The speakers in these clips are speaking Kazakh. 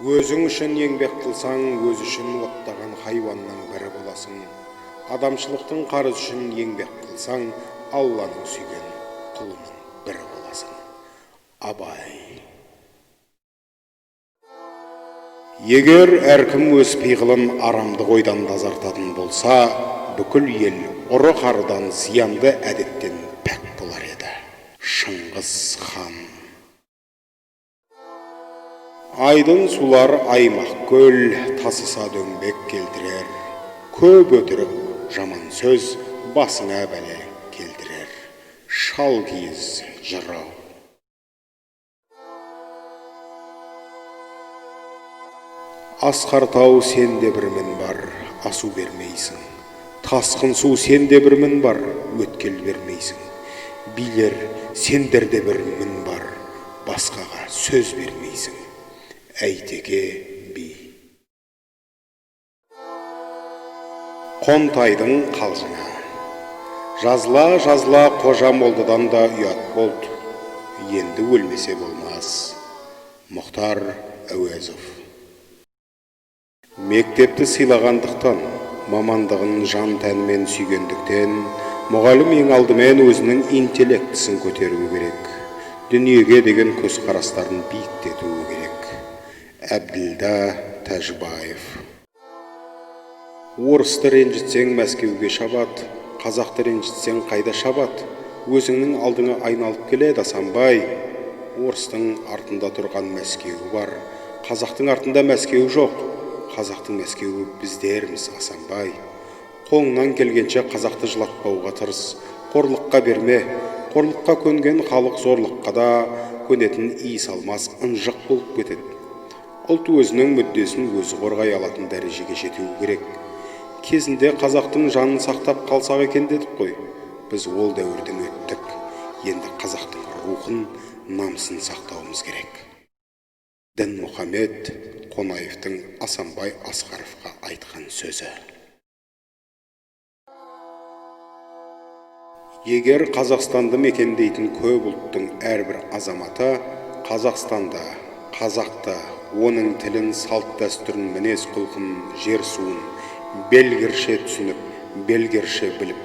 Өзің үшін еңбек қылсаң, өз үшін оттаған хайуанның бірі боласың. Адамшылықтың қарызы үшін еңбек қылсаң, Алланың сүйген құлының бірі боласың. Абай. Егер әркім өз пиғылын арамдық ойдан тазартатын болса, бүкіл ел ұры-қарыдан зиянды әдеттен пәк болар еді. Шыңғыс хан. Айдын сулар аймақ көл, тасыса дөңбек келтірер. Көп өтірік жаман сөз басыңа бәле келтірер. Шалкиіз жырау. Асқар тау сенде бір мін бар, асу бермейсің. Тасқын су сенде бір мін бар, өткел бермейсің. Билер сендерде бір мін бар, басқаға сөз бермейсің. Әйтеке би. Қонтайдың қалжыңы. Жазыла-жазыла Қожа молдадан да ұят болды. Енді өлмесе болмас. Мұхтар Әуезов. Мектепті сыйлағандықтан, мамандығын жан тәнімен сүйгендіктен, мұғалім ең алдымен өзінің интеллектісін көтеруі керек. Дүниеге деген көзқарастарын биіктетуі керек. Әбділда Тәжібаев. Орысты ренжітсең Мәскеуге шабат, қазақты ренжітсең қайда шабат? Өзіңнің алдыңа айналып келеді, Асанбай. Орыстың артында тұрған Мәскеуі бар, қазақтың артында Мәскеу жоқ. Қазақтың Мәскеуі біздерміз, Асанбай. Қолыңнан келгенше қазақты жылатпауға тырыс, қорлыққа берме. Қорлыққа көнген халық зорлыққа да көнетін иіс алмас ынжық болып кетеді. Ұлт өзінің мүддесін өзі қорғай алатын дәрежеге жетуі керек. Кезінде қазақтың жанын сақтап қалсақ екен дедік қой. Біз ол дәуірден өттік. Енді қазақтың рухын, намысын сақтауымыз керек. Дінмұхамед Қонаевтың Асанбай Асқаровқа айтқан сөзі. Егер Қазақстанды мекендейтін көп ұлттың әрбір азаматы Қазақстанда, қазақты, оның тілін, салт дәстүрін, мінез құлқын, жер суын белгірше түсініп, белгірше біліп,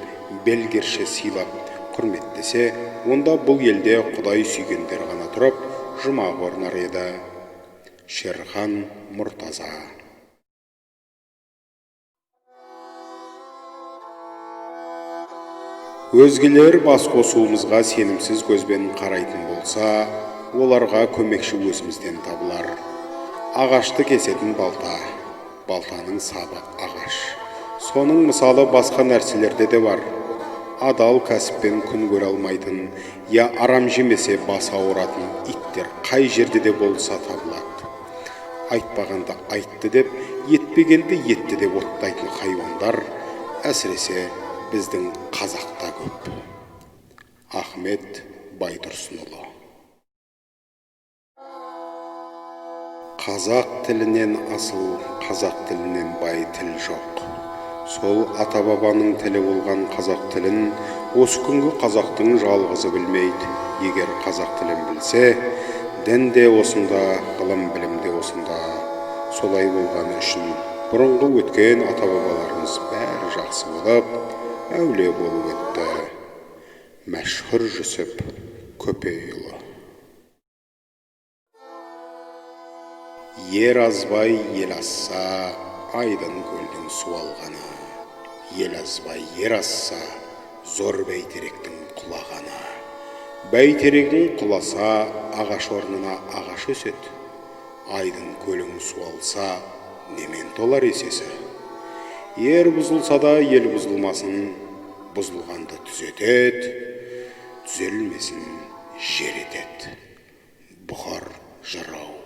белгірше сыйлап, құрметтесе, онда бұл елде Құдай сүйгендер ғана тұрып, жұмақ орнар еді. Шерхан Мұртаза. Өзгелер бас қосуымызға сенімсіз көзбен қарайтын болса, оларға көмекші өзімізден табылар. Ағашты кесетін балта, балтаның сабы ағаш. Соның мысалы басқа нәрселерде де бар. Адал кәсіппен күн көре алмайтын, я арам жемесе бас ауыратын иттер қай жерде де болса табылады. Айтпағанды айтты деп, етпегенді етті деп оттайтын хайуандар, әсіресе біздің қазақта көп. Ахмет Байтұрсынұлы. Қазақ тілінен асыл, қазақ тілінен бай тіл жоқ. Сол ата-бабаның тілі болған қазақ тілін осы күнгі қазақтың жалғызы білмейді. Егер қазақ тілін білсе, дін де осында, ғылым білім де осында. Солай болғаны үшін бұрынғы өткен ата-бабаларымыз бәрі жақсы болып, әулие болып өтті. Мәшһүр Жүсіп Көпейұлы. Ер азбай ел асса, айдын көлдің су алғаны. Ел азбай ер асса, зор бәйтеректің құлағаны. Бәйтерегің құласа, ағаш орнына ағаш өседі. Айдын көлің су алса, немен толар есесі. Ер бұзылса да ел бұзылмасын, бұзылғанды түзетеді, түзелмесін жер етеді. Бұхар жырау.